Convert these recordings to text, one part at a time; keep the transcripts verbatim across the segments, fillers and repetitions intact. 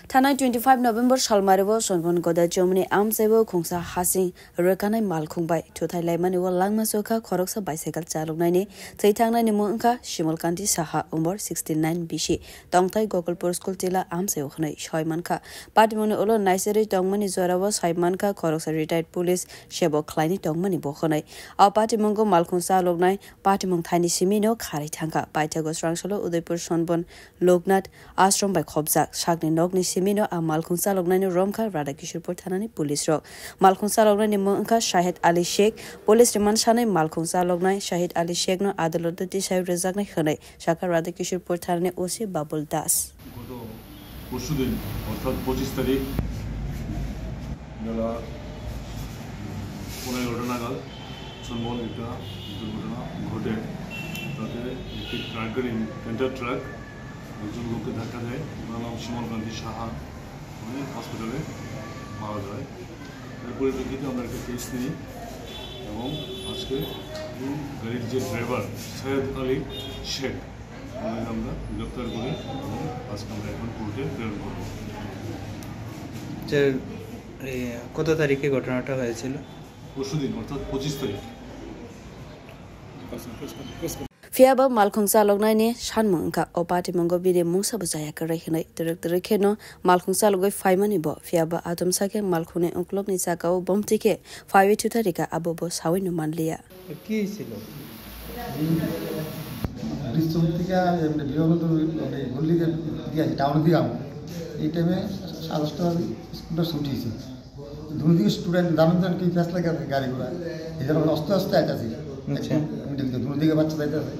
Thanai twenty five November salmario Sonbon Goda Chomni amchaibo khungsa hasing rwkanai malkhung bai thuthai laimani o langma sokha khoroksa bicycle chaloknaini thwi thangnani mung wngkha Shimol Kanti Saha, umor sixty nine bisi, tongthai Gokul Pur School tila amchaio hwnwi soi mankha. Patimungni ulo naiserwi tongmani jorao sai mankha khoroksa retired police sebo khlaini tongmani bo hwnwi. O patimungo malkhung chaloknai patimung thaini simino kharwi thangkha. Paithago srangsolo Udaipur Sonbon Loknath Ashram bai khopjak sakni nokni simino a malkhung chaloknaino romkha Radhakishorpur thanani police rok. Malkhung chaloknaini mung wngkha Shahid Ali Sheikh. Police rwmani sanwi malkhung chaloknai Shahid Ali Sheikhno adaloto tisai rwjaknai hwnwi sakha Radhakishorpur thanani O C Babul Das. গত পরশুদিন অর্থাৎ পঁচিশ তারিখ বেলা পনেরো এগারোটা নাগাদ সনবল একটা দুর্ঘটনা ঘটে। তাতে একটি ট্রাক গাড়ি, ক্যান্টার ট্রাক, একজন লোককে ধাক্কা দেয়। ওনার নাম শিমল কান্তি সাহা। উনি হসপিটালে মারা যায়। এর পরিপ্রেক্ষিতে আমরা একটা কেস নিই এবং আজকে এই গাড়ির যে ড্রাইভার সৈয়দ আলী শেখ, ওনাকে আমরা গ্রেপ্তার করি এবং আজকে আমরা এখন কোর্টে প্রেরণ করব। স্যার, এ, কত তারিখে ঘটনাটা হয়েছিল? পরশুদিন, অর্থাৎ পঁচিশ তারিখ। Phiya bo malkhung chaloknaini sanmung wngkha, o patimungo bini mungsa bo chaya kwrwi hwnwi twrwk twrwk kheno malkhung chalogwi phaimani bo. Phiya bo atomsa khe malkhungni uklokni sakao bomtwi khe phaiwi thuthai rwkha, abo bo saui no manliya. কি হয়েছিল? ব্রিজ চৌক থেকে এমনি বিবেকানন্দ, মানে, গল্লি দিয়ে আসি, টাউনের দিকে যাবো। এই টাইমে সাড়ে দশটা স্কুলটা ছুটি হয়েছে। দুনো দিকে স্টুডেন্ট, জানেন তো কি ফেস লাগে আছে গাড়ি ঘোড়া। এই জন্য আস্তে আস্তে আইতাছি। আচ্ছা। একটু মিডিল দিয়ে দুনো দিকে বাচ্চা যাইতেছে।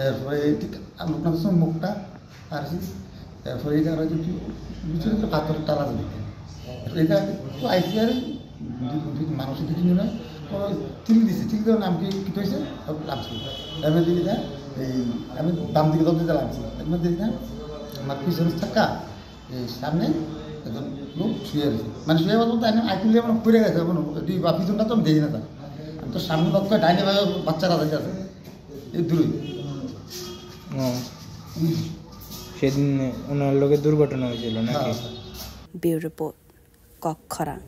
এরপরে এই ঠিক আমরা আপনাদের সঙ্গে মুখটা আর কি, তারপরে এটা হয়তো কি কিছু একটা পাথর টালা দিতে। এটা তো আইসি আর দুই, দুই মানুষ দুই তিনজনে তো চিল দিছে, চিল দেওয়ার নাম কি, কি হয়েছে? সব লাভ ছিল। এবার দেখি না, এই আমি বাম দিকে দৌড় দিতে লাগছি। এবার দেখি না, আমার পিছনে থাকা এই সামনে একজন লোক শুয়ে আছে। মানে শুয়ে বলতে আমি আইকুলে আমার পড়ে গেছে, এখন দুই বা পিছনটা তো আমি দেখি না তার। আমি তো সামনে লক্ষ্য ডাইনে বামে বাচ্চারা যাচ্ছে আছে, এই দূরে। ও, সেদিন ওনার লগে দুর্ঘটনা হয়েছিল নাকি? হ্যাঁ। Bureau Report, Kokkhorang.